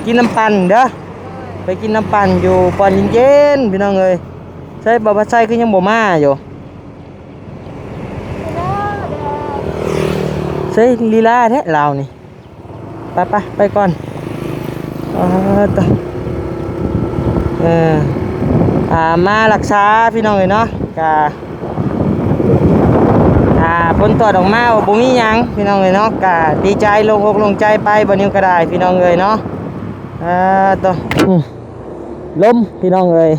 ກິນນ້ຳປັ່ນເດີ ໄປກິນນ້ຳປັ່ນຢູ່ບ່ອນເຢັນໆ ພີ່ນ້ອງເອີຍ. ໃສ ບ່າວພັດໄຊຄືຍັງບໍ່ມາຢູ່? ໃສ ລີລາແທ້ລາວນີ້. ໄປໆ ໄປກ່ອນ. ເອີ ຕະ ເອີ ອ່າ ມາລັກສາ ພີ່ນ້ອງເອີຍເນາະ. ກະ ອ່າ ຜົນຕອວດອອກມາວ່າບໍ່ມີຫຍັງ ພີ່ນ້ອງເອີຍເນາະ. ກະດີໃຈ ໂລ່ງອົກໂລ່ງໃຈໄປ ບ່າວນິວກໍໄດ້ ພີ່ນ້ອງເອີຍເນາະ. ເອີ ຕະ ອືມ ລົມ ພີ່ນ້ອງເອີຍ.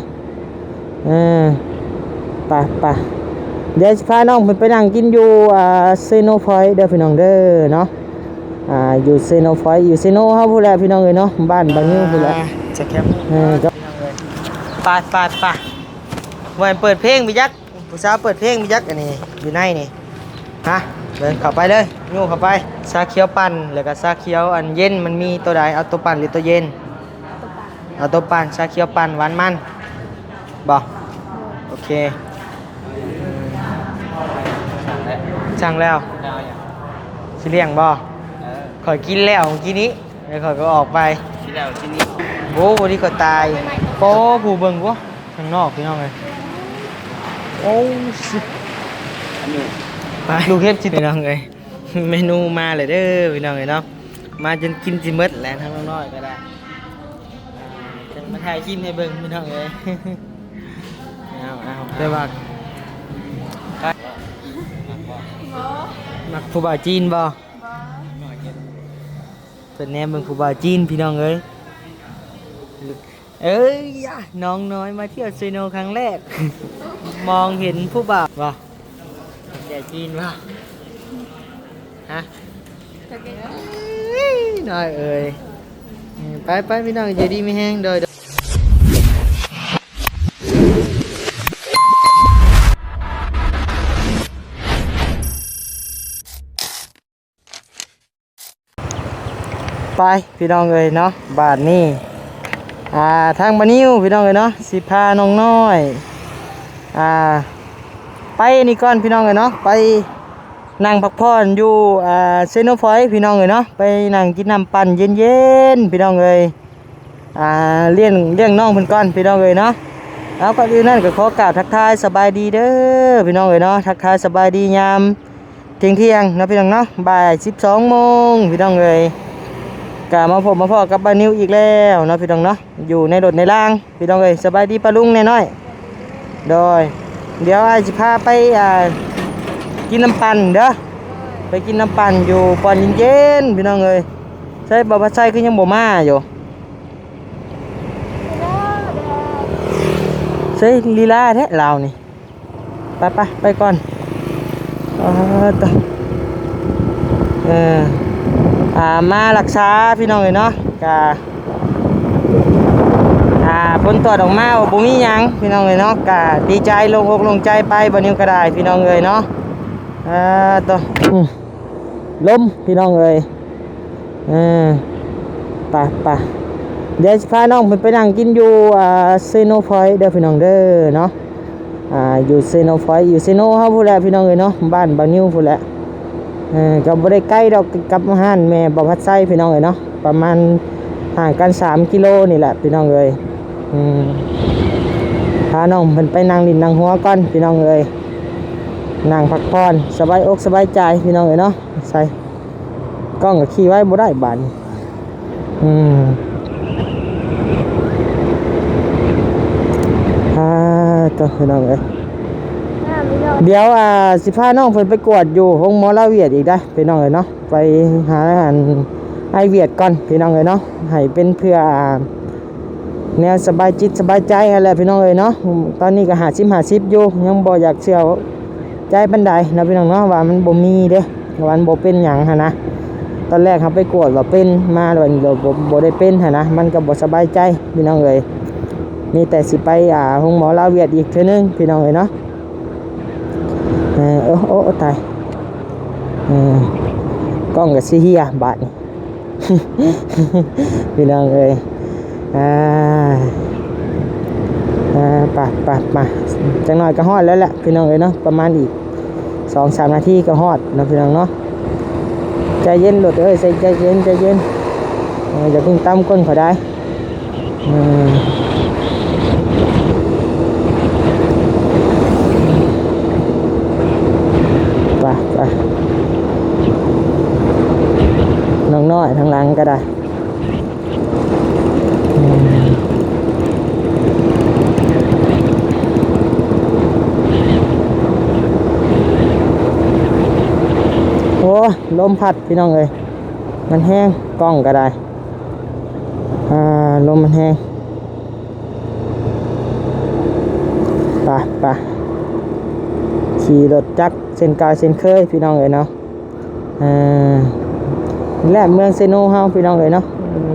ເອີ ໄປໆ ດຽວຊິພານ້ອງເພິ່ນໄປນັ່ງກິນຢູ່ ອ່າ ເຊໂນພອຍເດີ ພີ່ນ້ອງເດີເນາະ. ອ່າ ຢູ່ເຊໂນພອຍ ຢູ່ເຊໂນເຮົາພຸ້ນແຫຼະ ພີ່ນ້ອງເອີຍເນາະ ບ້ານບ່າວນິວພຸ້ນແຫຼະ. ອ່າ ຈະແຄບ ເອີ ພີ່ນ້ອງເອີຍ ໄປໆໆ. ວ່າເປີດເພງໄປຈັກ ຜູ້ສາວເປີດເພງໄປຈັກ ອັນນີ້ຢູ່ໃນນີ້ ຮະ ເບິ່ງ ເຂົ້າໄປເລີຍ ຍູ້ເຂົ້າໄປ. ຊາຂຽວປັ່ນ ແລ້ວກໍຊາຂຽວອັນເຢັນ ມັນມີໂຕໃດ ເອົາໂຕປັ່ນຫຼືໂຕເຢັນ? ເອົາໂຕປັ່ນ ຊາຂຽວປັ່ນ ຫວານມັນບໍ່? ໂອເຄ ສັ່ງແລ້ວ ຊິລ້ຽງບໍ່? ເອີ ຂ້ອຍກິນແລ້ວມື້ກີ້ນີ້ ແລ້ວຂ້ອຍກໍອອກໄປ ກິນແລ້ວກິນອີກ. ໂອ້ ບໍ່ດີກໍຕາຍ. ໂອ້ ຜູ້ເບິ່ງ ໂອ້ ຂ້າງນອກ ພີ່ນ້ອງເອີຍ. ໂອ້ ຊິ ອັນນີ້ ໄປ ລູກເຫັບຊິ ພີ່ນ້ອງເອີຍ. ເມນູມາແລ້ວເດີ ພີ່ນ້ອງເອີຍເນາະ ມາຈົນກິນຊິໝົດແລ້ວ ທາງນ້ອງນ້ອຍກໍໄດ້. ອ່າ ຈັ່ງມາຖ່າຍຄລິບໃຫ້ເບິ່ງ ພີ່ນ້ອງເອີຍ. ເອົາໆ ແຕ່ວ່າ ມັກຜູ້ບ່າວຈີນບໍ່? ບໍ່ ເພິ່ນແນມເບິ່ງຜູ້ບ່າວຈີນ ພີ່ນ້ອງເອີຍ. ເອີຍ ຍາ ນ້ອງນ້ອຍມາທ່ຽວເຊໂນຄັ້ງແລກ ມອງເຫັນຜູ້ບ່າວບໍ່? ແກ່ຈີນບໍ່? ຮະ ເອີຍ ນ້ອຍເອີຍ. ໄປໆ ພີ່ນ້ອງ ຢູ່ດີມີແຮງ ໂດຍ ໂດຍ. ໄປ ພີ່ນ້ອງເອີຍເນາະ ບາດນີ້ ອ່າ ທາງບ່າວນິວ ພີ່ນ້ອງເອີຍເນາະ ຊິພານ້ອງນ້ອຍ ອ່າ ໄປນີ້ກ່ອນ ພີ່ນ້ອງເອີຍເນາະ ໄປນັ່ງພັກຜ່ອນຢູ່ ອ່າ ເຊໂນພອຍ ພີ່ນ້ອງເອີຍເນາະ ໄປນັ່ງກິນນ້ຳປັ່ນເຢັນໆ ພີ່ນ້ອງເອີຍ. ອ່າ ລ້ຽງ ລ້ຽງນ້ອງເພິ່ນກ່ອນ ພີ່ນ້ອງເອີຍເນາະ. ເອົາ ກ່ອນອື່ນນັ້ນກໍຂໍກາບທັກທາຍສະບາຍດີເດີ ພີ່ນ້ອງເອີຍເນາະ ທັກທາຍສະບາຍດີຍາມທ່ຽງໆ ເນາະ ພີ່ນ້ອງເນາະ ບ່າຍສິບສອງໂມງ ພີ່ນ້ອງເອີຍ. ກໍມາພົບມາພໍ້ກັບບ່າວນິວອີກແລ້ວເນາະ ພີ່ນ້ອງເນາະ ຢູ່ໃນລົດໃນລາງ ພີ່ນ້ອງເອີຍ. ສະບາຍດີປ້າລຸງແດ່ນ້ອຍ. ໂດຍ ດຽວອ້າຍຊິພາໄປ ອ່າ ກິນນ້ຳປັ່ນເດີ ໄປກິນນ້ຳປັ່ນຢູ່ບ່ອນເຢັນໆ ພີ່ນ້ອງເອີຍ. ໃສ ບ່າວພັດໄຊຄືຍັງບໍ່ມາຢູ່? ໃສ ລີລາແທ້ລາວນີ້. ໄປໆ ໄປກ່ອນ. ເອີ ຕະ ເອີ ອ່າ ມາລັກສາ ພີ່ນ້ອງເອີຍເນາະ. ກະ ອ່າ ຜົນຕອວດອອກມາວ່າບໍ່ມີຫຍັງ ພີ່ນ້ອງເອີຍເນາະ. ກະດີໃຈ ໂລ່ງອົກໂລ່ງໃຈໄປ ບ່າວນິວກໍໄດ້ ພີ່ນ້ອງເອີຍເນາະ. ເອີ ຕະ ອືມ ລົມ ພີ່ນ້ອງເອີຍ. ເອີ ໄປໆ ດຽວຊິພານ້ອງເພິ່ນໄປນັ່ງກິນຢູ່ ອ່າ ເຊໂນພອຍເດີ ພີ່ນ້ອງເດີເນາະ. ອ່າ ຢູ່ເຊໂນພອຍ ຢູ່ເຊໂນເຮົາພຸ້ນແຫຼະ ພີ່ນ້ອງເອີຍເນາະ ບ້ານບ່າວນິວພຸ້ນແຫຼະ. ເອີ ກໍບໍ່ໄດ້ໄກດອກກັບຮ້ານແມ່ບ່າວພັດໄຊ ພີ່ນ້ອງເອີຍເນາະ ປະມານຫ່າງກັນສາມກິໂລນີ້ແຫຼະ ພີ່ນ້ອງເອີຍ. ອືມ ພານ້ອງເພິ່ນໄປນັ່ງຫຼິ້ນນັ່ງຫົວກ່ອນ ພີ່ນ້ອງເອີຍ ນັ່ງພັກຜ່ອນ ສະບາຍອົກສະບາຍໃຈ ພີ່ນ້ອງເອີຍເນາະ. ໃສ່ ກ້ອງກໍຂີ່ໄວ້ບໍ່ໄດ້ບາດນີ້. ອືມ ອ່າ ໂທ້ ພີ່ນ້ອງເອີຍ ດຽວ ອ່າ ຊິພານ້ອງເພິ່ນໄປກວດຢູ່ໂຮງໝໍລາວຫວຽດອີກໄດ໋ ພີ່ນ້ອງເອີຍເນາະ. ໄປຫາອັນອ້າຍຫວຽດກ່ອນ ພີ່ນ້ອງເອີຍເນາະ ໃຫ້ເປັນເພື່ອ ອ່າ ແນວສະບາຍຈິດສະບາຍໃຈຫັ້ນແຫຼະ ພີ່ນ້ອງເອີຍເນາະ. ຕອນນີ້ກໍຫ້າສິບຫ້າສິບຢູ່ ຍັງບໍ່ຢາກເຊື່ອໃຈປານໃດເນາະ ພີ່ນ້ອງເນາະ ວ່າມັນບໍ່ມີເດ້ ວ່າມັນບໍ່ເປັນຫຍັງຫັ້ນນະ. ຕອນແລກເຮົາໄປກວດວ່າເປັນ ມາແລ້ວນີ້ ບໍ່ ບໍ່ໄດ້ເປັນຫັ້ນນະ ມັນກໍບໍ່ສະບາຍໃຈ ພີ່ນ້ອງເອີຍ. ມີແຕ່ຊິໄປ ອ່າ ໂຮງໝໍລາວຫວຽດອີກເທື່ອໜຶ່ງ ພີ່ນ້ອງເອີຍເນາະ. ເອີ ໂອ້ ໂອ້ ຕາຍ ເອີ ກ້ອງກໍຊິເຮຍບາດນີ້. ພີ່ນ້ອງເອີຍ ອ່າ ອ່າ ໄປ ໄປ ໄປ ຈັກໜ້ອຍກໍຮອດແລ້ວແຫຼະ ພີ່ນ້ອງເອີຍເນາະ. ປະມານອີກສອງສາມນາທີກໍຮອດເນາະ ພີ່ນ້ອງເນາະ. ໃຈເຢັນໂລດເອີຍ ໃຈ ໃຈເຢັນ ໃຈເຢັນ. ເອີ ຢ່າເພິ່ງຕຳກົ້ນຂ້ອຍໄດ້. ເອີ ໄປ ໄປ ນ້ອງນ້ອຍທາງຫຼັງກໍໄດ້. ໂອ້ຍ ລົມພັດພີ່ນ້ອງເອີຍ ມັນແຮງ ກ້ອງກໍໄດ້. ອ່າ ລົມມັນແຮງ. ໄປ ໄປ ຂີ່ລົດຈັກເຊັ່ນເກົ່າເຊັ່ນເຄີຍ ພີ່ນ້ອງເອີຍເນາະ. ເອີ ແລະ ເມືອງເຊໂນເຮົາ ພີ່ນ້ອງເອີຍເນາະ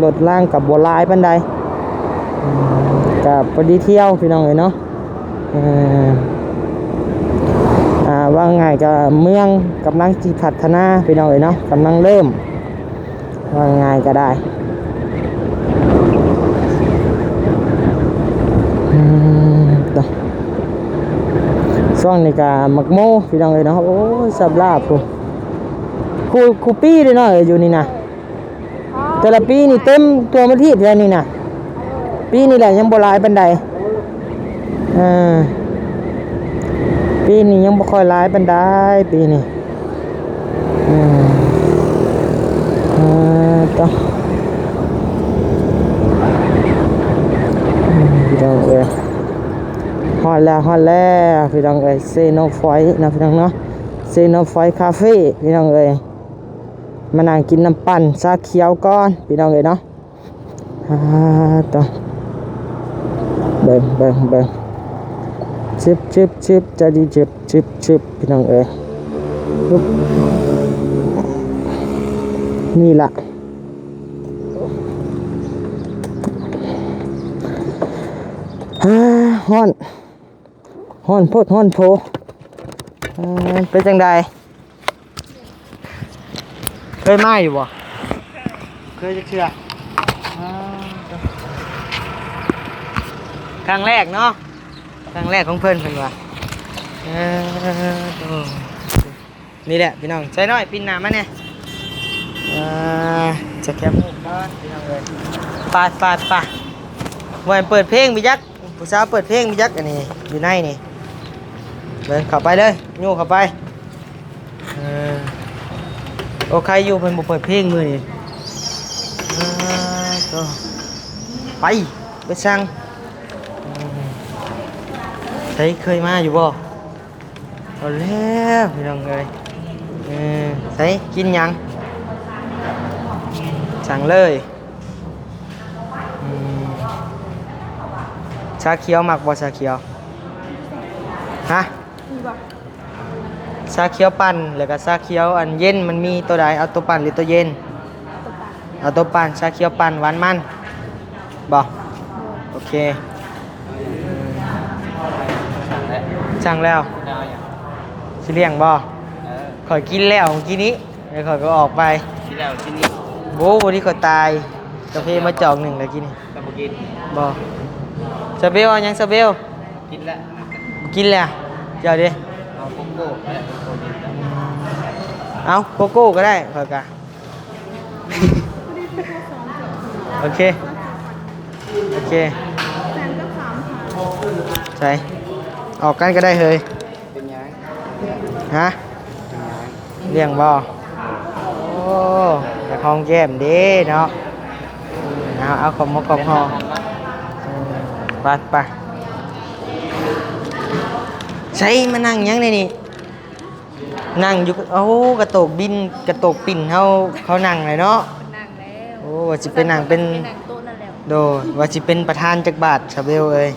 ລົດລາງກໍບໍ່ຫຼາຍປານໃດ ກໍພໍດີທ່ຽວ ພີ່ນ້ອງເອີຍເນາະ. ເອີ ອ່າ ເວົ້າງ່າຍກໍເມືອງກຳລັງຊິພັດທະນາ ພີ່ນ້ອງເອີຍເນາະ ກຳລັງເລີ່ມ ວ່າງ່າຍກໍໄດ້. ອືມ ຕະ ຊ່ວງນີ້ກໍໝາກໂມ ພີ່ນ້ອງເອີຍເນາະ. ໂອ້ຍ ສັບລາບພຸ້ນ ຄູ່ ຄູ່ປີເດ້ເນາະ ເອີ ຢູ່ນີ້ນະ ແຕ່ລະປີນີ້ເຕັມທົ່ວມາທີບແຖວນີ້ນະ. ປີນີ້ແຫຼະຍັງບໍ່ຫຼາຍປານໃດ. ເອີ ປີນີ້ຍັງບໍ່ຄ່ອຍຫຼາຍປານໃດ ປີນີ້. ເອີ ເອີ ຕະ ອືມ ພີ່ນ້ອງເອີຍ ຮອດແລ້ວ ຮອດແລ້ວ ພີ່ນ້ອງເອີຍ ເຊໂນພອຍເນາະ ພີ່ນ້ອງເນາະ ເຊໂນພອຍຄາເຟ ພີ່ນ້ອງເອີຍ. ມານັ່ງກິນນ້ຳປັ່ນຊາຂຽວກ່ອນ ພີ່ນ້ອງເອີຍເນາະ. ອ່າ ຕະ ເບິ່ງ ເບິ່ງ ເບິ່ງ ຊຶບ ຊຶບ ຊຶບ ຈະດີ ຊຶບ ຊຶບ ຊຶບ ພີ່ນ້ອງເອີຍ. ນີ້ລະ ອ່າ ຮ້ອນ ຮ້ອນໂພດຮ້ອນໂພ. ເອີ ເປັນຈັ່ງໃດ? ເຄີຍມາຢູ່ບໍ່? ເຄີຍຈັກເທື່ອ? ອ່າ ຄັ້ງແລກເນາະ ຄັ້ງແລກຂອງເພິ່ນ ເພິ່ນວ່າ. ເອີ ໂອ້ ນີ້ແຫຼະພີ່ນ້ອງ ໃສ່ນ້ອຍປິ່ນໜ້າມາແດ່. ອ່າ ຈະແຄບຮູບກ່ອນ ພີ່ນ້ອງເອີຍ. ໄປ ໄປ ໄປ ວ່າເປີດເພງໄປຈັກ ຜູ້ສາວເປີດເພງໄປຈັກ ອັນນີ້ຢູ່ໃນນີ້. ເບິ່ງ ເຂົ້າໄປເລີຍ ໂຍກເຂົ້າໄປ. ເອີ ໂອ ໃຄຢູ່ເພິ່ນບໍ່ເປີດເພງມື້ນີ້. ເອີ ໂຕ ໄປ ໄປສັ່ງ. ໃສ ເຄີຍມາຢູ່ບໍ່? ເອົາແລ້ວພີ່ນ້ອງເອີຍ. ເອີ ໃສ ກິນຫຍັງ? ສັ່ງເລີຍ. ອືມ ຊາຂຽວ ມັກບໍ່ຊາຂຽວ? ຮະ? ຊາຂຽວປັ່ນ ແລ້ວກໍຊາຂຽວອັນເຢັນ ມັນມີໂຕໃດ? ເອົາໂຕປັ່ນຫຼືໂຕເຢັນ? ເອົາໂຕປັ່ນ ຊາຂຽວປັ່ນຫວານມັນບໍ່? ໂອເຄ ສັ່ງແລ້ວ ຊິລ້ຽງບໍ່? ເອີ ຂ້ອຍກິນແລ້ວມື້ກີ້ນີ້ ແລ້ວຂ້ອຍກໍອອກໄປ. ກິນແລ້ວກິນອີກ? ໂອ້ ມື້ນີ້ຂ້ອຍຕາຍ ກາເຟມາຈອກໜຶ່ງແລ້ວກິນ. ກໍບໍ່ກິນບໍ່? ຊາເບວ ເອົາຫຍັງຊາເບວ? ກິນແລ້ວ ກິນແລ້ວ. ເຈົ້າເດ້? ເອົາໂກໂກ້ ໂກໂກ້ເຢັນ. ເອົາໂກໂກ້ກໍໄດ້ ຂ້ອຍກະ ໂອເຄ ໂອເຄ. ໃສ ອອກກັນກໍໄດ້ເຮີຍ. ເປັນຫຍັງ? ຮະ? ລ້ຽງບໍ່? ໂອ້ ຢາກຫອມແກ້ມເດ້ເນາະ. ເອົາ ເອົາຂອບໝົກຂອບຫອມ. ເອີ ໄປ ໄປ. ໃສ ມານັ່ງຫຍັງໃນນີ້? ນັ່ງຢູ່ ໂອ້ ກະໂຕກບິນ ກະໂຕກປິ່ນເຮົາ ເຂົານັ່ງແຫຼະເນາະ. ນັ່ງແລ້ວ. ໂອ້ ວ່າຊິໄປນັ່ງເປັນ ໄປນັ່ງໂຕະນັ້ນແຫຼະ. ໂດຍ ວ່າຊິເປັນປະທານຈັກບາດ ຊາເບວເອີຍ.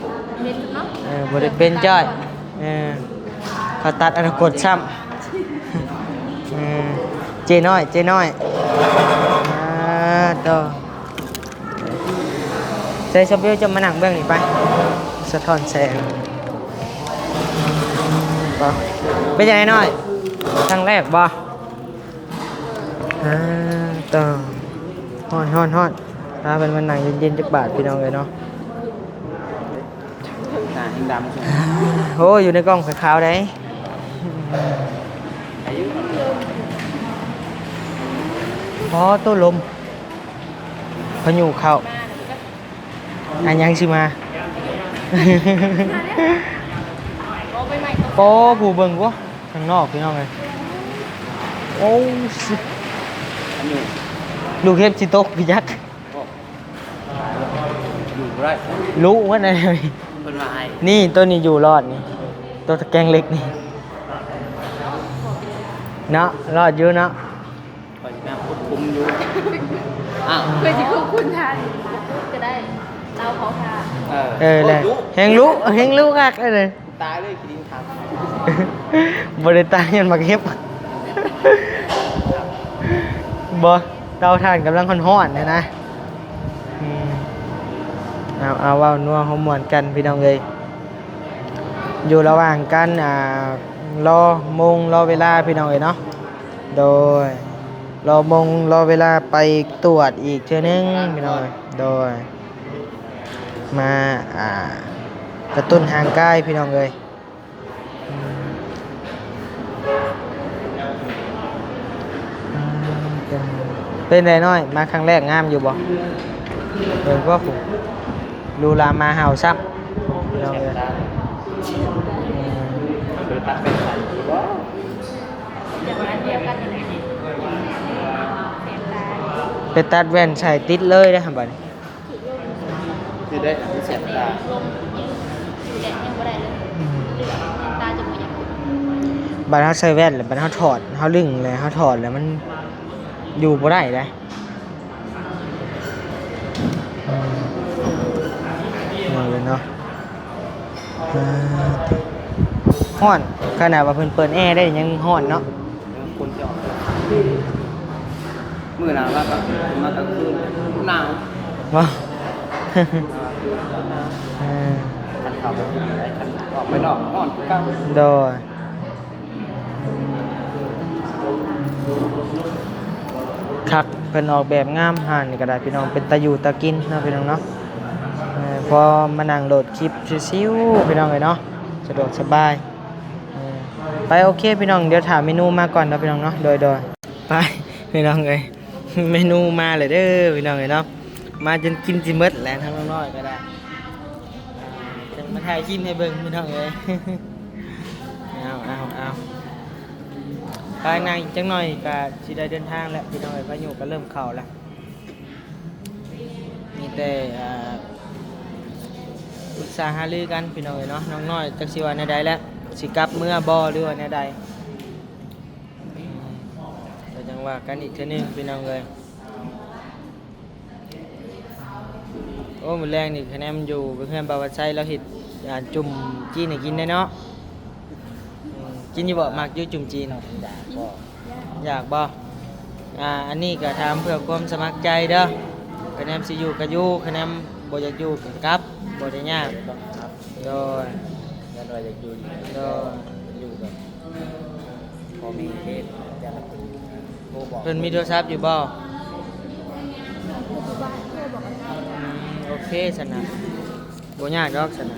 ເປັນເນາະ. ເອີ ບໍ່ໄດ້ເປັນຈ້ອຍ. ເອີ ເຂົາຕັດອະນາຄົດຊ້ຳ. ເອີ ເຈ້ນ້ອຍ ເຈ້ນ້ອຍ. ອ່າ ໂຕ ໃສ່ຊາເບວ ເຈົ້າມານັ່ງເບື້ອງນີ້ໄປ ສະທ້ອນແສງ. ເປັນຈັ່ງໃດນ້ອຍ? ຄັ້ງແລກບໍ່? ອ່າ ໂຕ ຮ້ອນ ຮ້ອນ ຮ້ອນ. ພາເພິ່ນມານັ່ງເຢັນໆ ຈັກບາດ ພີ່ນ້ອງເອີຍເນາະ. ໜ້າຍັງດຳ. ໂອ້ ຢູ່ໃນກ້ອງຂາວໆ ໃດ໋. ອໍ ໂຕລົມ. ພາຍຸເຂົ້າ ອັນຫຍັງຊິມາ. ໂອ້ ຜູ້ເບິ່ງ ໂອ້ ຂ້າງນອກ ພີ່ນ້ອງເອີຍ. ໂອ້ ຊິ ລູກເຫັບຊິຕົກ ພີ່ຈັກ. ຢູ່ບໍ່ໄດ້ ລຸເບິດແລ້ວ. ເພິ່ນວ່າໃຫ້ ນີ້ ໂຕນີ້ຢູ່ລອດນີ້ ໂຕຕະແກງເຫຼັກນີ້ເນາະ ລອດຢູ່ເນາະ. ຂ້ອຍຊິໄປຂຸດຂຸມຢູ່ ອ້າວ ຂ້ອຍຊິຂຸດຂຸມທ່ານ ຂຸດກໍໄດ້ ເຕົາເຜົາຖ່ານ. ເອີ ເອີ ແຫຼະ ແຮງລຸ ແຮງລຸຄັກເລີຍ. ຕາຍເລີຍ ຂີ້ດິນຄັກ ບໍ່ໄດ້ຕາຍຍ້ອນໝາກເຫັບ ບໍ່ ເຕົາຖ່ານກຳລັງຮ້ອນໆ ຫັ້ນນະ. ອືມ ເອົາ ເອົາ ເວົ້ານົວຫົວມ່ວນກັນ ພີ່ນ້ອງເອີຍ. ຢູ່ລະຫວ່າງການ ອ່າ ລໍໂມງ ລໍເວລາ ພີ່ນ້ອງເອີຍເນາະ. ໂດຍ ລໍໂມງ ລໍເວລາໄປກວດອີກເທື່ອໜຶ່ງ ພີ່ນ້ອງເອີຍ. ໂດຍ ມາ ອ່າ ກະຕຸ້ນຮ່າງກາຍ ພີ່ນ້ອງເອີຍ. ເປັນໃດນ້ອຍ ມາຄັ້ງແລກງາມຢູ່ບໍ່? ເບິ່ງພວກຜູ້ ລູລາມາເຫົ່າຊ້ຳ ພີ່ນ້ອງເອີຍ. ອືມ ມັນບໍ່ໄດ້ຕັດແວ່ນໃສ່ບໍ່? ຢ່າງອັນດຽວກັນນີ້ແຫຼະ ແສບຕາ. ໄປຕັດແວ່ນໃສ່ຕິດເລີຍເດ້ຫັ້ນບັດນີ້. ຄືໄດ້ ມັນແສບຕາ ລົມ ແດດຍັງບໍ່ໄດ້ເລີຍ. ອືມ ຕາຈະບໍ່ຢາກ ບັດເຮົາໃສ່ແວ່ນແລ້ວ ບັດເຮົາຖອດ ເຮົາລຶ້ງແລ້ວ ເຮົາຖອດແລ້ວມັນຢູ່ບໍ່ໄດ້ເດ້. ອືມ ເນາະ ອ່າ ຮ້ອນ ຂະໜາດວ່າເພິ່ນເປີດແອໄດ້ຍັງຮ້ອນເນາະ. ຄົນຈະອອກ ມື້ໜາວ ມາກາງຄືນ ມາກາງຄືນໜາວ ຫວາ ໜາວ ເອີ ຄັນເຂົ້າໄປຢູ່ໃນ ຄັນອອກໄປນອກຮ້ອນຄືເກົ່າ. ໂດຍ ຄັກ ເພິ່ນອອກແບບງາມ ຮ້ານນີ້ກໍໄດ້ ພີ່ນ້ອງ ເປັນຕາຢູ່ຕາກິນເນາະ ພີ່ນ້ອງເນາະ. ເອີ ພໍມານັ່ງໂຫຼດຄລິບຊິວໆ ພີ່ນ້ອງເອີຍເນາະ ສະດວກສະບາຍ. ເອີ ໄປ ໂອເຄ ພີ່ນ້ອງ ດຽວຖ້າເມນູມາກ່ອນເນາະ ພີ່ນ້ອງເນາະ. ໂດຍ ໂດຍ ໄປ ພີ່ນ້ອງເອີຍ ເມນູມາແລ້ວເດີ ພີ່ນ້ອງເອີຍເນາະ. ມາຈົນກິນຊິໝົດແຫຼະ ທາງນ້ອງນ້ອຍກໍໄດ້ ຈັ່ງມາຖ່າຍຄລິບໃຫ້ເບິ່ງ ພີ່ນ້ອງເອີຍ. ເອົາ ເອົາ ເອົາ ໄປ ນັ່ງອີກຈັກໜ່ອຍກໍຊິໄດ້ເດີນທາງແລ້ວ ພີ່ນ້ອງເອີຍ. ພາຍຸກໍເລີ່ມເຂົ້າແລ້ວ. ມີແຕ່ ອ່າ ປຶກສາຫາລືກັນ ພີ່ນ້ອງເອີຍເນາະ. ນ້ອງນ້ອຍຈັກຊິວ່າແນວໃດແລ້ວ ຊິກັບເມືອບໍ່ ຫຼືວ່າແນວໃດ ກໍຈັ່ງວ່າກັນອີກເທື່ອໜຶ່ງ ພີ່ນ້ອງເອີຍ. ໂອ້ ມື້ແລງນີ້ຄະແນນຢູ່ເຮືອນບ່າວວັດໄຊ ລາວເຮັດ ອ່າ ຈຸ້ມຈີນໃຫ້ກິນໄດ້ເນາະ. ອືມ ກິນຢູ່ບໍ່? ມັກຢູ່ຈຸ້ມຈີນ. ຢາກບໍ່? ອ່າ ອັນນີ້ກໍຖາມເພື່ອຄວາມສະໝັກໃຈເດີ. ຄະແນນຊິຢູ່ກໍຢູ່ ຄະແນນບໍ່ຢາກຢູ່ກໍກັບ ບໍ່ໄດ້ຍາກ. ໂດຍ ຄັນວ່າຢາກຢູ່ນີ້ ໂດຍ ຢູ່ກໍພໍມີເຮັດ ຈະໂທບອກ. ເພິ່ນມີໂທລະສັບຢູ່ບໍ່? ອືມ ໂອເຄຊັ້ນນະ ບໍ່ຍາກດອກຊັ້ນນະ.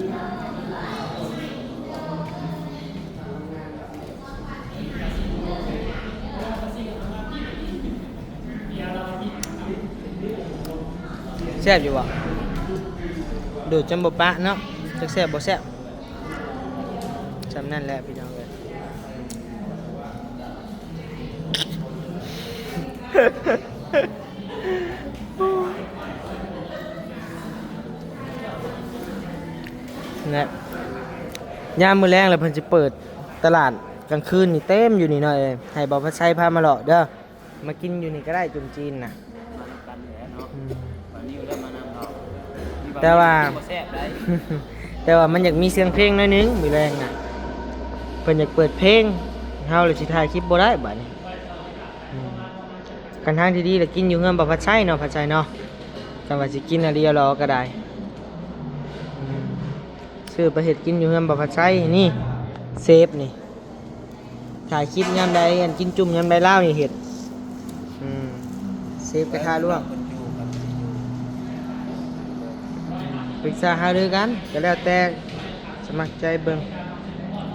ແຊບຢູ່ບໍ່? ດູດຈົນບໍ່ປະເນາະ ຈັກແຊບບໍ່ແຊບ. ຊ່ຳນັ້ນແຫຼະພີ່ນ້ອງເອີຍ. ແລະ ຍາມມື້ແລງແລ້ວເພິ່ນຊິເປີດຕະຫຼາດກາງຄືນນີ້ເຕັມຢູ່ນີ້ເນາະເອີຍ. ໃຫ້ບ່າວພັດໄຊພາມາເລາະເດີ ມາກິນຢູ່ນີ້ກໍໄດ້ ຈຸ້ມຈີນນະ. ມານຳກັນແຫຼະເນາະ. ອືມ ບາດນີ້ເລີ່ມມານຳເນາະ ແຕ່ວ່າ ບໍ່ແຊບໃດ ແຕ່ວ່າມັນຢາກມີສຽງເພງໜ້ອຍໜຶ່ງມື້ແລງນະ. ເພິ່ນຢາກເປີດເພງ ເຮົາລະຊິຖ່າຍຄລິບບໍ່ໄດ້ບາດນີ້. ອືມ ຄັນທາງທີ່ດີລະກິນຢູ່ເຮືອນບ່າວພັດໄຊເນາະ ພັດໄຊເນາະ. ຄັນວ່າຊິກິນອາລີອາລໍກໍໄດ້. ອືມ ຊື້ໄປເຮັດກິນຢູ່ເຮືອນບ່າວພັດໄຊນີ້ ເຊຟນີ້ ຖ່າຍຄລິບຍາມໃດ ອັນກິນຈຸ້ມຍາມໃດລາວນີ້ເຮັດ. ອືມ ເຊຟກະທະຫຼວງ ປຶກສາຫາລືກັນ ກໍແລ້ວແຕ່ສະໝັກໃຈເບິ່ງ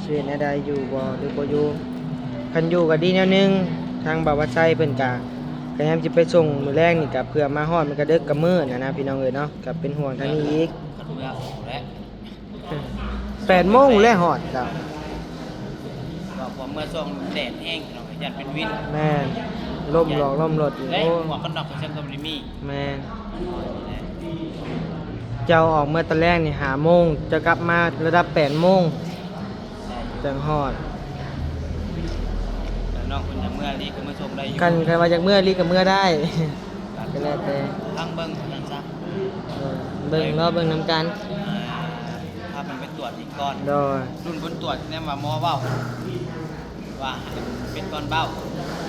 ຊິເຮັດແນວໃດ ຢູ່ບໍ່ ຫຼືບໍ່ຢູ່. ຄັນຢູ່ກໍດີແນວໜຶ່ງ ທາງບ່າວວັດໄຊເພິ່ນກະ ກະຍາມຊິໄປສົ່ງມື້ແລງນີ້ ກະເພື່ອມາຮອດມັນກະເດິກກະມື້ນະນະ ພີ່ນ້ອງເອີຍເນາະ ກະເປັນຫ່ວງທາງນີ້ອີກ. ຄັນເມື່ອອອກແລ້ວ ແປດໂມງແລ້ວຮອດເຈົ້າ. ວ່າພວກເມື່ອຊ່ວງແດດແຮງເນາະ ຢ້ານເປັນວິນ. ແມ່ນ ລົມຫຼອກລົມລົດອີກ. ໂອ້ ໝວກກັນນັອກເຂົາເຈົ້າກະບໍ່ໄດ້ມີ. ແມ່ນ ເຈົ້າອອກເມື່ອຕອນແລງນີ້ຫ້າໂມງ ເຈົ້າກັບມາລະດັບແປດໂມງຈັ່ງຮອດ. ແຕ່ນ້ອງເພິ່ນຢາກເມື່ອອີ່ຫຼີກະມາສົ່ງໄດ້ຢູ່. ຄັນ ຄັນວ່າຢາກເມື່ອອີ່ຫຼີກະເມື່ອໄດ້ ກະແລ້ວແຕ່ ຟັງເບິ່ງວ່າຊັ້ນຊະ. ເອີ ເບິ່ງ ລໍເບິ່ງນຳກັນ. ອ່າ ພາເພິ່ນໄປ ກວດອີກກ່ອນ. ໂດຍ ລຸ້ນຜົນກວດແນມວ່າໝໍເວົ້າວ່າໃຫ້ເປັນກ່ອນເບົາ.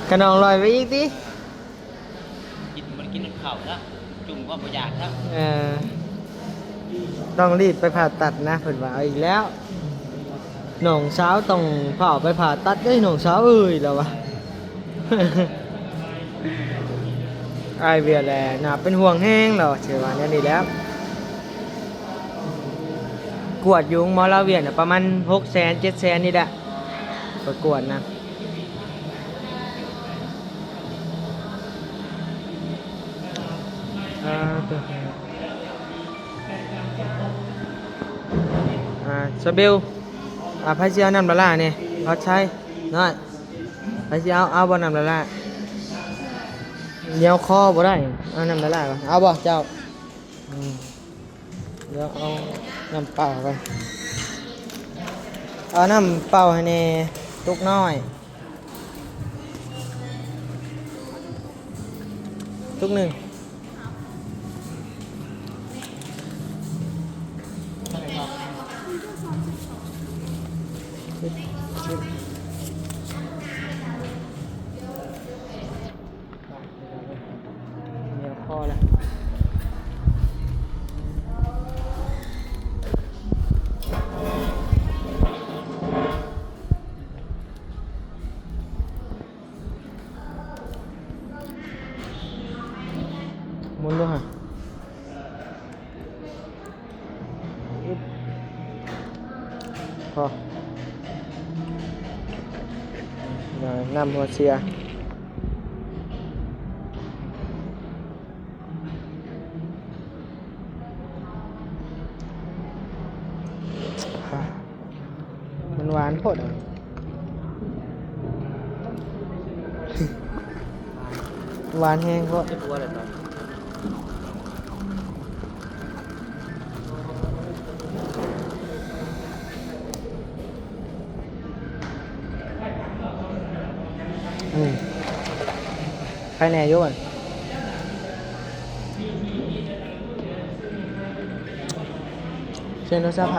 ຂະໜອງລອຍໄປອີກຕິ? ກິນ ບໍ່ໄດ້ກິນເຂົ້າຊະ ຈຸ່ມຄວາມບໍ່ຢາກຊະ. ເອີ ຕ້ອງລີບໄປຜ່າຕັດນະ ເພິ່ນວ່າ. ເອົາອີກແລ້ວ ນ້ອງສາວຕ້ອງພ້າວໄປຜ່າຕັດເດ້ ນ້ອງສາວເອີຍ ລາວວ່າ. ອ້າຍວຽດແຫຼະ ໜ້າເປັນຫ່ວງແຮງ ລາວຊິວ່າແນວນີ້ແຫຼະ. ກວດຢູ່ໂຮງໝໍລາວວຽດນະ ປະມານຫົກແສນ ເຈັດແສນນີ້ແຫຼະ ໄປກວດນະ. ອ່າ ອ່າ ຊາເບວ ອ່າ ໃຜຊິເອົານ້ຳລະລາແດ່? ຮອດໄຊ ນ້ອຍ ໃຜຊິເອົາ ເອົາບໍ່ນ້ຳລະລາ? ໜຽວຄໍບໍ່ໄດ້ ເອົານ້ຳລະລາກ່ອນ. ເອົາບໍ່ເຈົ້າ? ອືມ ດຽວເອົານ້ຳເປົ່າກ່ອນ. ເອົານ້ຳເປົ່າໃຫ້ແດ່ ຕຸກນ້ອຍ ຕຸກໜຶ່ງ. ເໜຽວຄໍແລ້ວ. ໝູນດູຫາ. ພໍ ນ້ຳຫົວເສຍ. ມັນຫວານໂພດອະ ຫວານແຮງໂພດ. ອືມ ໃຄແດ່ຢູ່ບັດ ສຽງໂທລະສັບໃຜ?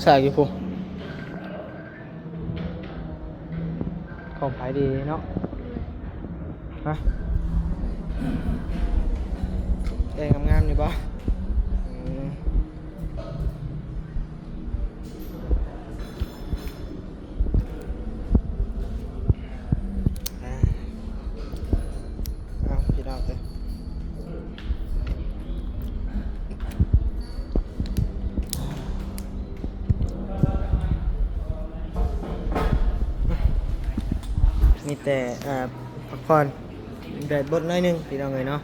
ສາກຢູ່ພຸ້ນ. ຂອງໃຜດີເນາະ? ຮະ? ແອງາມໆຢູ່ບໍ່? ອືມ. ອ່າ ເອົາ ພີ່ນ້ອງເອີຍ ມີແຕ່ ເອີ ພັກຜ່ອນ ແດດບົດໜ້ອຍໜຶ່ງ ພີ່ນ້ອງເອີຍເນາະ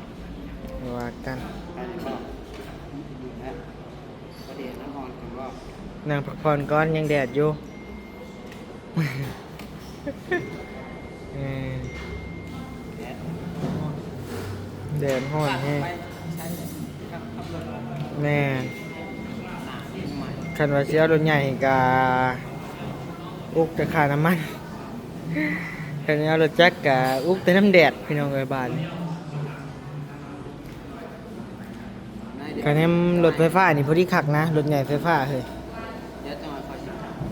ບໍ່ວ່າກັນ. ນັ່ງພັກຜ່ອນກ່ອນ ຍັງແດດຢູ່. ເອີ ແດດຮ້ອນແຮງ. ແມ່ນ ຄັນວ່າຊິເອົາລົດໃຫຍ່ກະອຸກແຕ່ຄ່ານ້ຳມັນ, ຄັນເອົາລົດຈັກກະອຸກແຕ່ນ້ຳແດດ ພີ່ນ້ອງເອີຍ ບາດນີ້. ຄັນແມ່ນລົດໄຟຟ້ານີ້ພໍດີຄັກນະ, ລົດໃຫຍ່ໄຟຟ້າເຮີ້ຍ. ດຽວຈັງຫວະຂ້ອຍຊິ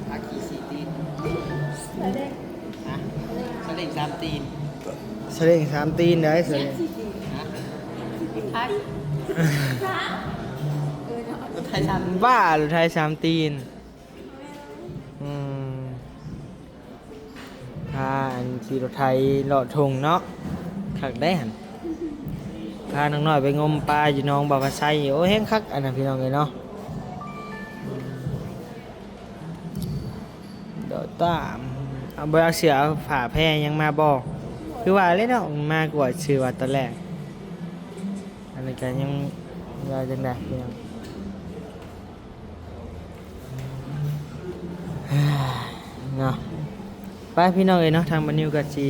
ພາຂີ່ສີ່ຕີນ. ຮະ? ສະເລັງສາມຕີນ. ສະເລັງສາມຕີນໄດ໋ ສະເລັງ. ຮະ? ລົດໄຖ? ເອີເນາະ ລົດໄຖສາມຕີນ. ບ້າ, ລົດໄຖສາມຕີນ. ອືມ. ພາອັນຂີ່ລົດໄຖເລາະທົ່ງເນາະ, ຄັກໄດ໋ຫັ້ນ. ພານ້ອງນ້ອຍໄປງົມປາຢູ່ໜອງບ່າວພາໄຊ, ໂອ້ ແຮງຄັກອັນນັ້ນ ພີ່ນ້ອງເອີຍເນາະ. ດອກຕາມ ເອົາ ບໍ່ໄດ້ເອົາເສື້ອເອົາຜ້າແພຫຍັງມາບໍ່? ບໍ່ ຄືວ່າແຫຼະເນາະ ມາກວດຊື່ວ່າຕອນແລກ ອັນນີ້ກໍຍັງວ່າຈັ່ງໃດພີ່ນ້ອງ ເນາະ. ໄປພີ່ນ້ອງເອີຍເນາະ ທາງບ່າວນິວກໍຊິ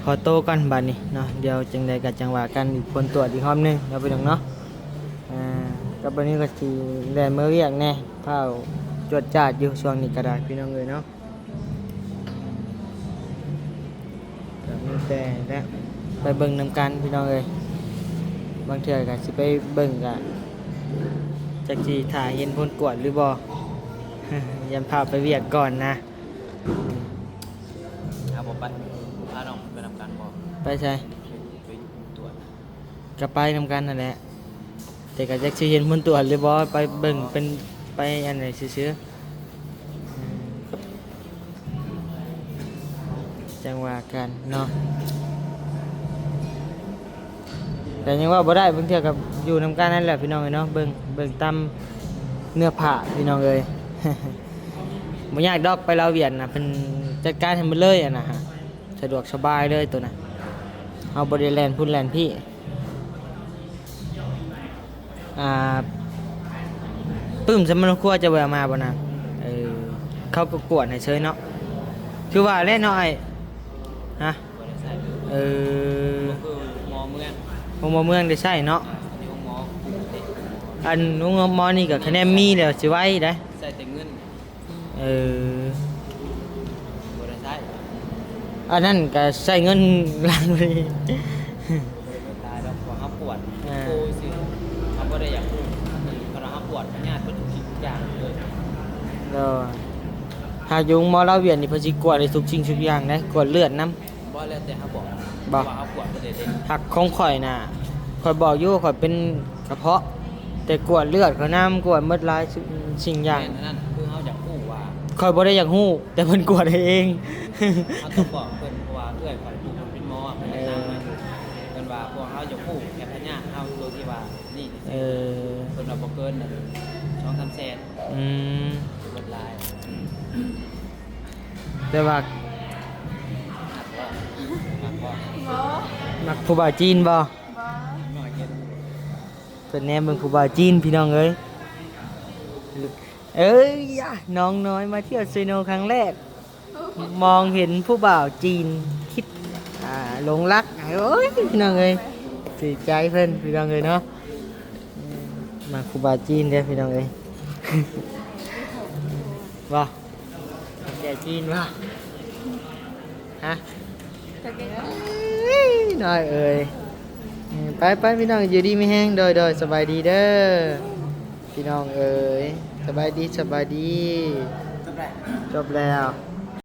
ຂໍໂຕກ່ອນບັດນີ້ເນາະ ດຽວຈັ່ງໃດກໍຈັ່ງວ່າກັນອີກ ຜົນກວດອີກຮອບໜຶ່ງເນາະພີ່ນ້ອງເນາະ. ອ່າ ກັບບ່າວນິວກໍຊິແລ່ນເມືອວຽກແດ່ ຟ້າວຈວດຈາດຢູ່ຊ່ວງນີ້ກໍໄດ້ພີ່ນ້ອງເອີຍເນາະ. ກໍມີແຕ່ແຫຼະ ໄປເບິ່ງນຳກັນພີ່ນ້ອງເອີຍ ບາງເທື່ອກໍຊິໄປເບິ່ງ ກໍຈັກຊິຖ້າເຫັນຜົນກວດຫຼືບໍ່ ຢ້ານພາໄປວຽກກ່ອນນະ. ເອົາບໍ່ໄປ ພານ້ອງໄປນຳກັນບໍ່? ໄປໃສ? ໄປ ໄປຕວດ ກໍໄປນຳກັນຫັ້ນແຫຼະ ແຕ່ກໍຈັກຊິເຫັນຜົນກວດຫຼືບໍ່ ໄປເບິ່ງເປັນ ໄປອັນໃດຊື່ໆ ຈັ່ງວ່າກັນເນາະ. ແຕ່ຍັງເວົ້າບໍ່ໄດ້ ບາງເທື່ອກໍຢູ່ນຳກັນນັ້ນແຫຼະພີ່ນ້ອງເອີຍເນາະ ເບິ່ງ ເບິ່ງຕາມເນື້ອຜ້າພີ່ນ້ອງເອີຍ. ບໍ່ຍາກດອກ ໄປລາວວຽດນະ ເພິ່ນຈັດການໃຫ້ໝົດເລີຍ ອັນນະ ສະດວກສະບາຍເລີຍໂຕນະ ເຮົາບໍ່ໄດ້ແລ່ນພຸ້ນແລ່ນພີ້. ອ່າ ປຶ້ມສຳມະໂນຄົວຈະແວະມາບໍ່ນາງ? ເອີ ເຂົາກໍກວດໃຫ້ເຊີຍເນາະ ຄືວ່າແຫຼະເນາະອ້າຍ ຮະ? ບໍ່ໄດ້ໃຊ້ ເອີ ບໍ່ຄືໂຮງໝໍເມືອງ ໂຮງໝໍເມືອງໄດ້ໃຊ້ເນາະ ອ່າ ອັນນີ້ໂຮງໝໍ ອັນໂຮງໝໍນີ້ກໍຄະແນນມີແລ້ວຊິໄວໄດ໋ ໃຊ້ແຕ່ເງິນ. ເອີ ບໍ່ໄດ້ໃຊ້ ອັນນັ້ນກໍໃຊ້ເງິນລ້ານ ບໍ່ໄດ້ເງິນຫຼາຍດອກ ເພາະເຮົາກວດ ອ່າ ໂອ້ຍ ຊື່ ເຮົາບໍ່ໄດ້ຢາກຮູ້ ເພາະເຮົາກວດພະຍາດເບິດທຸກສິ່ງທຸກຢ່າງເລີຍ ໂດຍ ຫາກຢູ່ໂຮງໝໍລາວວຽດນີ້ ເພິ່ນຊິກວດໃຫ້ທຸກສິ່ງທຸກຢ່າງເດ້ ກວດເລືອດນຳ. ບໍ່ ແລ້ວແຕ່ເຮົາບອກ ບໍ່ ວ່າເຮົາກວດບໍ່ໄດ້ເດ້ ຫາກຂອງຂ້ອຍນະ ຂ້ອຍບອກຢູ່ ຂ້ອຍເປັນກະເພາະ ແຕ່ກວດເລືອດຂ້ອຍນຳ ກວດໝົດຫຼາຍສິ່ງຢ່າງ ແມ່ນ ອັນນັ້ນຄືເຮົາຢາກຮູ້ວ່າ ຂ້ອຍບໍ່ໄດ້ຢາກຮູ້ ແຕ່ເພິ່ນກວດໃຫ້ເອງ ເຮົາຕ້ອງບອກເພິ່ນ ເພາະວ່າເອື້ອຍຂ້ອຍຜູ້ເພິ່ນເປັນໝໍ ເພິ່ນ ເອີ ແນະນຳ ເພິ່ນວ່າພວກເຮົາຢາກຮູ້ແຄ່ພະຍາດເຮົາໂຕທີ່ວ່ານີ້ ເອີ ເພິ່ນວ່າບໍ່ເກີນສອງສາມແສນ ອືມ ບໍ່ຫຼາຍ ແຕ່ວ່າ ມັກບໍ່? ມັກບໍ່? ບໍ່ ມັກຜູ້ບ່າວຈີນບໍ່? ບໍ່ ເພິ່ນແນມເບິ່ງຜູ້ບ່າວຈີນພີ່ນ້ອງເອີຍ ເອີຍ ນ້ອງນ້ອຍມາທ່ຽວເຊໂນຄັ້ງແລກ ມອງເຫັນຜູ້ບ່າວຈີນຄິດ ອ່າ ຫຼົງລັກ ໂອ້ຍ ພີ່ນ້ອງເອີຍ ຖືກໃຈເພິ່ນພີ່ນ້ອງເອີຍເນາະ ມັກຜູ້ບ່າວຈີນເດ້ພີ່ນ້ອງເອີຍ ບໍ່ ແກ່ຈີນບໍ່? ຮະ? ນ້ອຍເອີຍ ໄປໆ ພີ່ນ້ອງ ຢູ່ດີມີແຮງ ໂດຍໆ ສະບາຍດີເດີ ພີ່ນ້ອງເອີຍ ສະບາຍດີ ສະບາຍດີ ຈົບແລ້ວ ຈົບແລ້ວ.